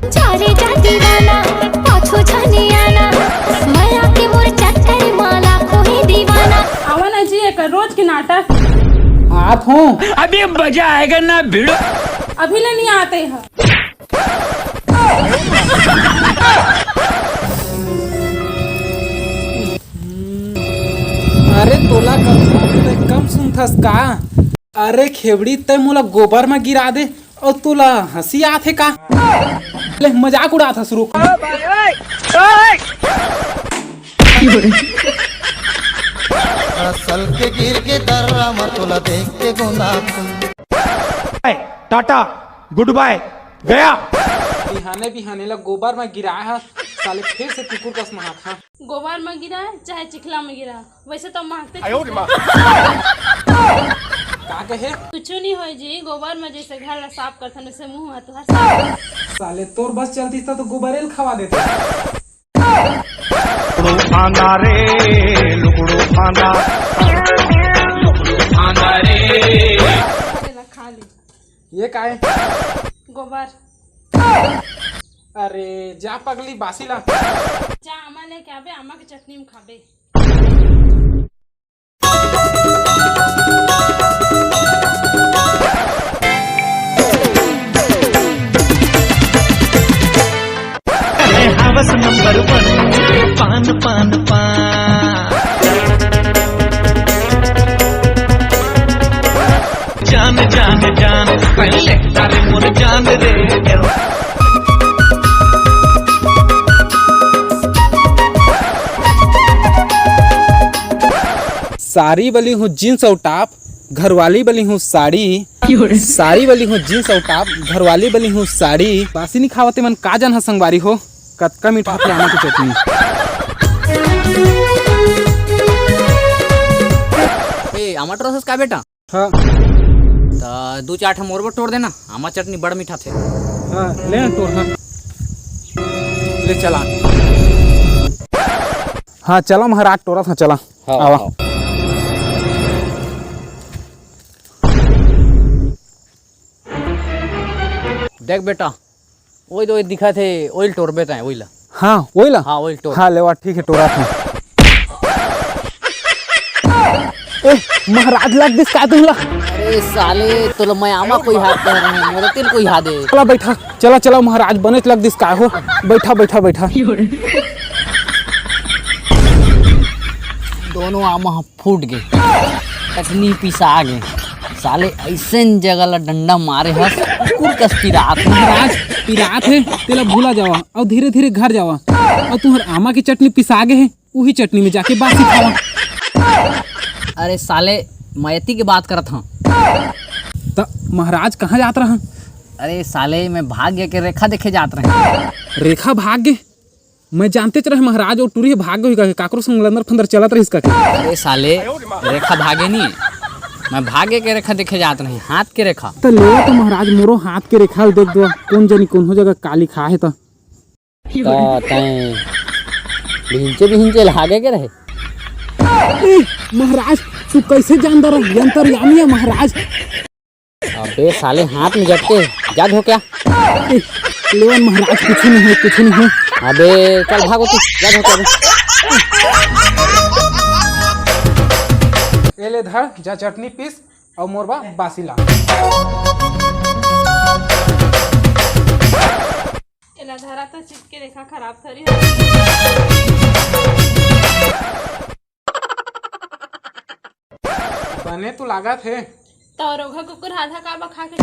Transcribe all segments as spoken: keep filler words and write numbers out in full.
चारे जा दीवाना, पाछू झनी आना, मया के मोर चक्कर माला कोई दीवाना। आवा ना जी, एक रोज के नाटक। आत हूँ। अभी मजा आएगा ना भिड़ो। अभी ले नहीं आते हैं। अरे तोला कम, तै कम सुनथस का? अरे खेबड़ी, तै मोला गोबर म गिरा दे, अउ तोला हंसी आथे का? ले, मजाक उड़ाथस, रुक। असल के गिर के दर्रा म तोला देख के गोंदा। टाटा, गुड बाय, गया। बिहाने बिहाने ला गोबर म गिराए हस, साले फिर से कुकुर कस नहात हस। गोबर म गिरा चाहे चिखला म गिरा, वैसे तो महकते आयो रे माँ। का कहे? कुछ नहीं होय जी, गोबर म जैसे घर ला साफ करथन वैसे मुंह ह तुहार साफ। साले तोर बस चलती त तो गोबरे ल खवा देते। लुकड़ू फांदा रे, लुकड़ू फांदा। लुकड़ू फांदा रे। खा ले, खा ले। ये काय? गोबर। अरे जा पगली, बासी ला। जा आमा लेके आबे, आमा के चटनी में खाबे। हावस नंबर वन, पान पान पान। जान जान जान, पहले तारे मोर जान रे। सारी बली हूँ जींस अउ टॉप, घरवाली बली हूँ साड़ी। साड़ी बली हूँ जींस अउ टॉप, घरवाली बली हूँ साड़ी। बासी नहीं खावते मन का जन ह संगवारी हो, कतका मीठा थे आमा के चटनी। ए, आमा टोरस का बेटा? हाँ। त दू चार ठा मोर बर टोर देना, आमा चटनी बड़ मीठा थे। हाँ, ले ना टोर, हाँ। ले चला। हाँ, चला महाराज, टोरत हाँ, चला। हाँ, आवा। हाँ। देख बेटा, ओई तो ओई दिखत हे, ओई ल टोरबे तैं, ओई ला। हाँ, ओई ला? हाँ, ओई ल टोर। हाँ, लेवा, ठीक हे, टोरत हूँ। ए, महाराज लग दिस का तुमला? अरे साले, तोला मैं आमा कोई हाथ कह रहे हैं, मोरे तेल कोई हाथ दे। चला बैठा, चला, चला महाराज, बनेच लग दिस का हो। बैठा, बैठा, बैठा। दोनों आमा फूट गे, चटनी पिसा गे। साले अइसन जगह ला डंडा मारे हस, कुकुर कस पिरात। महाराज, पिरात हे, तेला भूला जावा, अउ धीरे-धीरे घर जावा। अउ तुहर आमा के चटनी पिसा गे हे, उही चटनी में जाके बासी खावा। अरे साले, मयती के बात करत हं। त महाराज कहाँ जात रहा? अरे साले, मैं भाग्य के रेखा देखे जात रहे। रेखा भाग्य? मैं जानतेच रहे महाराज, वो टूरी ह भाग गई, काकरो संग लंदर फंदर चलत रहिस का के? अरे साले, रेखा भागे नहीं, मैं भाग्य के रेखा देखे जात रहे, हाथ के रेखा। त लेवा तो महाराज, मोरो हाथ के रेखा ल देख दो, कौन जनी कौन हो जगह का लिखा हे त। त तैं बिहिंचे बिहिंचे ल हागे के रहे? ए, महाराज, तू कैसे जान दे रहा? अंतर्यामी है महाराज। अबे साले, हाथ में जटके, जा धो क्या? ए, लेवन महाराज, कुछ नहीं है, कुछ नहीं है। अबे चल भागो तू, जा धो क्या? ए ले धर, जा चटनी पीस अउ मोर बर बासी ला। एला धरा त चिपके रेखा खराब थोड़ी हो। बने तो लागत हे। त रोगहा कुकुर आधा का बखा के।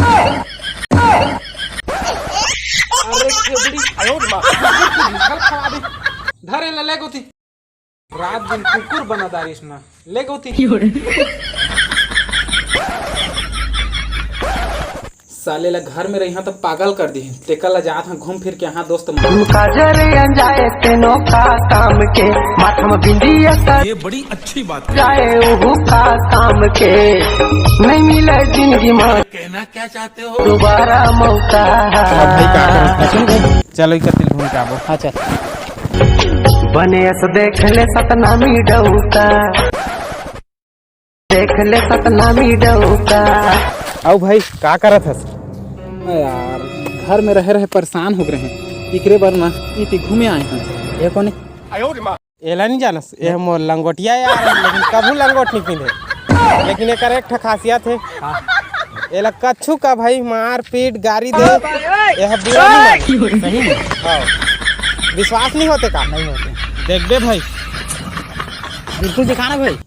अरे खेबड़ी। धर एला ले गोती। रात दिन कुकुर बना दारिस ना। ले गोती। साले ला घर में रहिहा त पागल कर दिही। तेकर ला जात हां घूम फिर के, हाँ दोस्त मन। काजर अंजाए तेनो का काम के, माथा में बिंदिया सर ये बड़ी अच्छी बात है। जाए ओहू का काम के, नहीं मिले जिंदगी में कहना क्या चाहते हो? दोबारा मौका। अब भाई का करूं? चलो, इकतीस घूम के आबो। हाँ, चल। बने अस देख ले सतनामी डौका। देख ले सतनामी डौका। अउ भाई, का करत हस? अरे यार, घर में रहे रहे परेशान हो गए हैं। एकरे बर ना इति घूमे आए हन। ये कोने? एला नहीं जानस, ये मोर लंगोटिया यार, लेकिन कभू लंगोट नहीं पिंधे। लेकिन एकर एक ठा खासियत हे, एला कछु का भाई मार पीट गारी दे, ये बुरा नहीं माने। सही में? हाँ। विश्वास नहीं होते का? नहीं होते। देखबे भाई। बिल्कुल दिखाना भाई।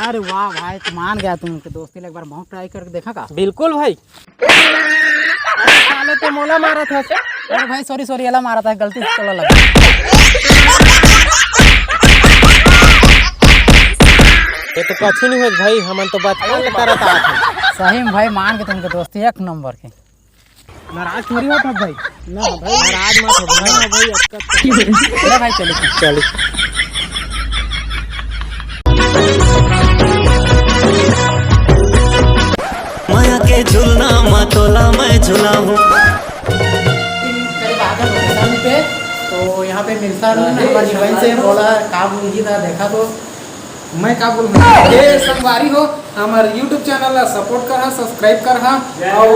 अरे वाह भाई, तो मान गया तुम के दोस्ती ला, एक बार महूं ट्राई करके देखा का? बिल्कुल भाई। साले तो मोला मारा था। अरे भाई, सॉरी सॉरी, एला मारा था, गलती से तोला लगा। ये तो कछु नहीं होत भाई, हमन तो बचपन ले करत आत हन। सही में भाई, मान के तुमके दोस्ती एक नंबर के। नाराज थोड़ी होत हस भाई। ना भाई। नाराज मत हो भाई। ना भाई, अतका ले भाई, चलो। चलो। माया के झुलना मा तोला मैं झुलाहूं। करीब आधा लोकेशन पे, तो यहाँ पे मिलता नहीं, हमारे हीरोइन से बोला, का बोलगी था, देखा तो मैं का बोलूं? हे संगवारी हो, हमर YouTube चैनल ला सपोर्ट करहा, सब्सक्राइब करहा, और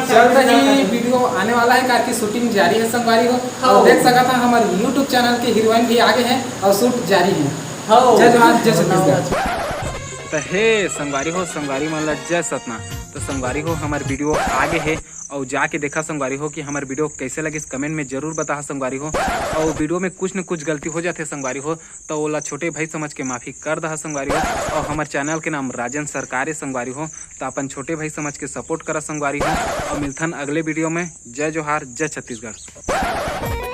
जल्द ही वीडियो आने वाला है, कार की शूटिंग जारी है संगवारी हो। और देख सकत हा, हमर YouTube चैनल के हीरोइन भी आगे है और शूट जारी है। जय जोहार, जय छत्तीसगढ़। तो हे संगवारी हो, संगवारी मन ला जय सतना। तो संगवारी हो, हमर वीडियो आगे है, और जाके देखा संगवारी हो कि हमर वीडियो कैसे लगिस, कमेंट में जरूर बताहा संगवारी हो। और वीडियो में कुछ न कुछ गलती हो जाथे संगवारी हो, तो ओला छोटे भाई समझ के माफी कर दहा संगवारी हो। और हमर चैनल के नाम राजन सरकार ए संगवारी हो, तो अपन छोटे भाई समझ के सपोर्ट करा संगवारी हो। और मिलथन अगले वीडियो में। जय जोहार, जय छत्तीसगढ़।